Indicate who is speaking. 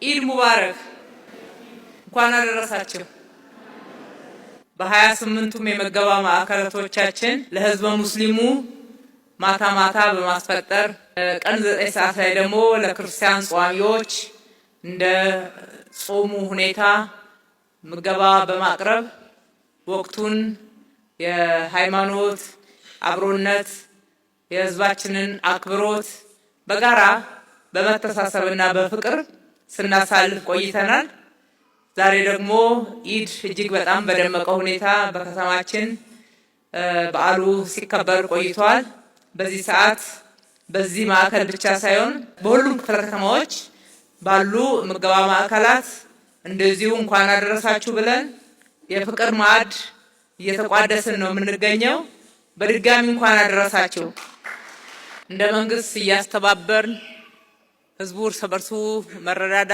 Speaker 1: ኢድ ሙባረክ፣ እንኳን አደረሳችሁ። በ28ቱም የምገባ ማዕከላቶቻችን ለህዝበ ሙስሊሙ ማታ ማታ በማስፈጠር፣ ቀን 9 ሰዓት ላይ ደግሞ ለክርስቲያን ጿሚዎች እንደ ጾሙ ሁኔታ ምገባ በማቅረብ ወቅቱን የሃይማኖት አብሮነት፣ የህዝባችንን አክብሮት በጋራ በመተሳሰብና በፍቅር ስናሳልፍ ቆይተናል። ዛሬ ደግሞ ኢድ እጅግ በጣም በደመቀ ሁኔታ በከተማችን በዓሉ ሲከበር ቆይቷል። በዚህ ሰዓት በዚህ ማዕከል ብቻ ሳይሆን በሁሉም ክፍለ ከተማዎች ባሉ ምገባ ማዕከላት እንደዚሁ እንኳን አደረሳችሁ ብለን የፍቅር ማዕድ እየተቋደስን ነው የምንገኘው። በድጋሚ እንኳን አደረሳችሁ። እንደ መንግስት እያስተባበርን ህዝቡ እርስ በርሱ መረዳዳ